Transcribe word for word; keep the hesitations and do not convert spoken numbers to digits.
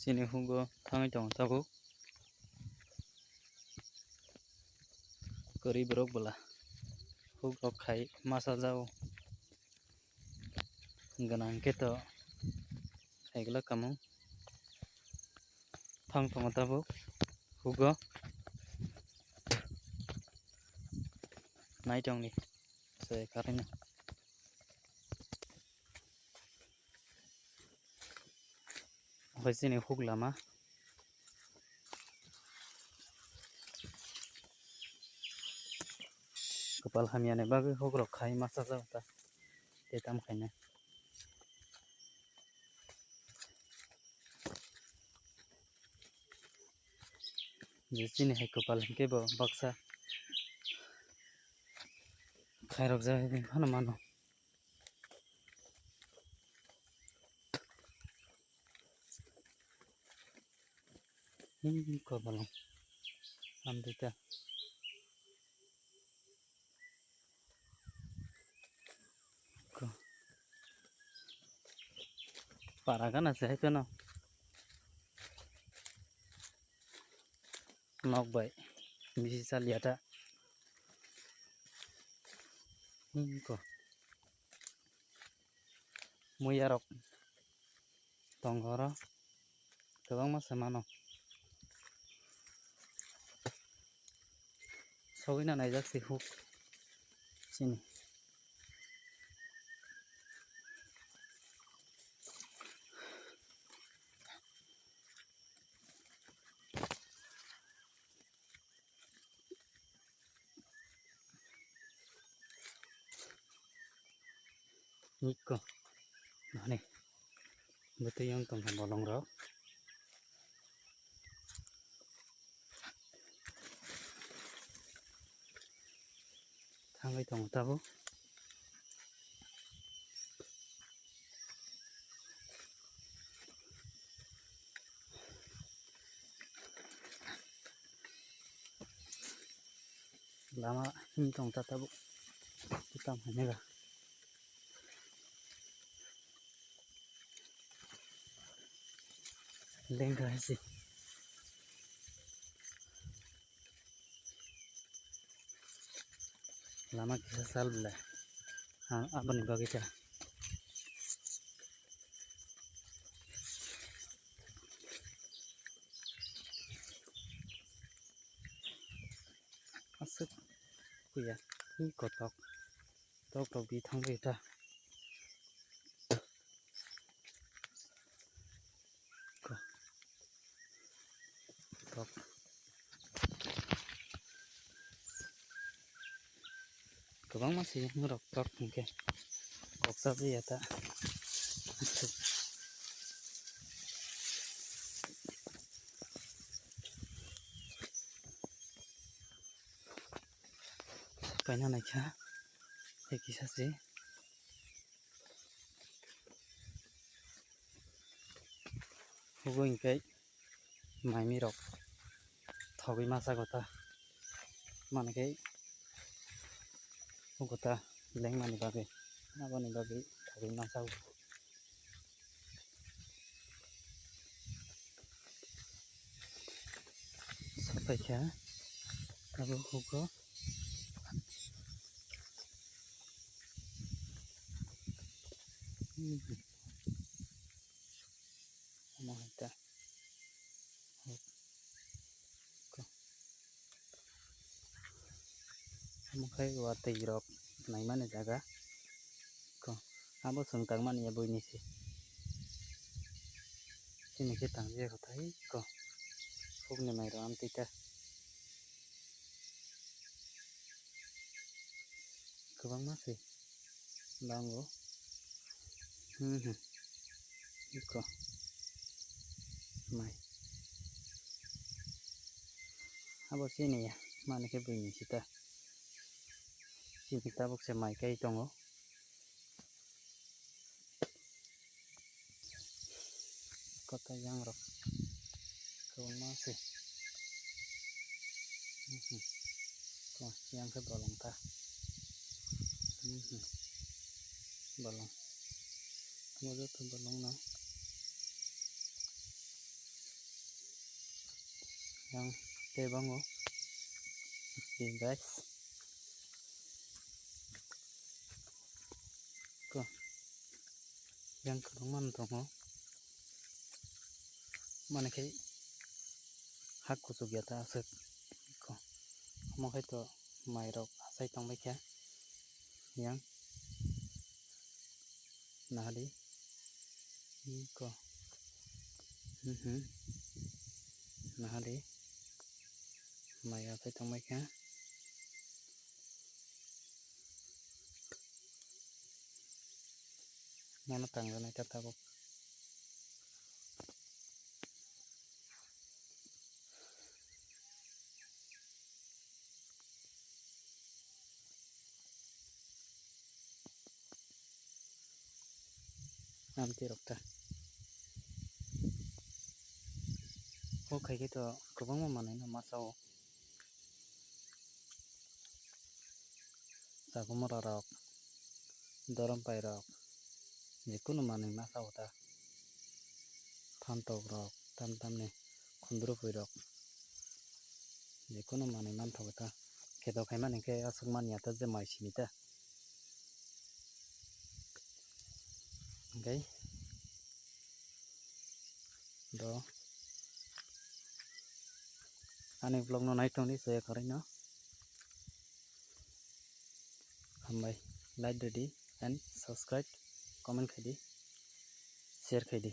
Chini hugo thangwi tongo tabuk. Kwrwi borok bwla hugrok khai masa jao. Gwnang khe to khaigwlak kamung. Thang tongo tabuk hugo. Nai tongdi se karino. Omo chini huk lama. Kwpal hamyani bagwi hugrok khai masa jao ta. Tei tamo khainai. Je chini hai kwpal hinkhe bo baksa khairokjak phano mano. Hmm, ko bolong. Amrita. Ko. Para gana se hai no. Nok bai. Bisi chaliya ta. Hmm, ko. Muya rok tongo oro, kwbangma se mano. Sogwino naijak se huk chini. Niko. Nani. Bwtwi yang tongkha bolong rok. Thangwi tongo tabuk. Lama him tong ta tabuk. Kitam hwnwi ba. Lengkha hai se. Lama kisa sal bwlai. Ah, aboni bagwi ta. Aswk kuya. Hi kotok. Tok tok bi thangwi ta. Ko-, tok. Kwbangma se rok tok hwnkhe kok chajakya ta. Kaina naikha tei kisa se. Hugo hinkhe maimi rok thogwi masa gota. Mani khe gota lengmani bagwi, aboni bagwi thogwi masa o. Sapai kha abo hugo. Omo hai ta. Ko. Omo khai watwi rok naimani jaga. Ko. Abo chwng tangmani ya buini se. Chini khe tangya kothai ko. Hukni mai rok amtwi ta. Kwbangma se bango. Hmm, hmm. Iko. Mai. Abo chini ya. Mani khe buini sita. Chini tabuk se mai kai tongo. Kota yang rok kwbangma se. Mhm. Ko yang khe bolong ta. Mhm. Bolong. Mo joto bolong no. Yang tei bango di guys. Ko yang kwbangma tongo, mane khe ha kuchuk ya ta aswk ko, omo khai to mai rok achai tong bai kha yang. Nahadi. Iko. Mhm. Nahadi. Maya phai tongbai kha. Mono tangjanai ta tabuk. Amtwi rok ta. O khai khe to kwbangma manwi no ma chao. Chagumora rok, dorom pai rok, jekunu manwi ma chao ta. Phantok rok, tam tamni khundrupui rok, jekunu manwi manthogo ta. Kheto khaimani khe aswk manya ta je mai simi ta. Hwnkhe do ani vlog no nai tongdi, chaya kwrwi no. Hambai, like rwdi and subscribe, comment khaidi, share khaidi.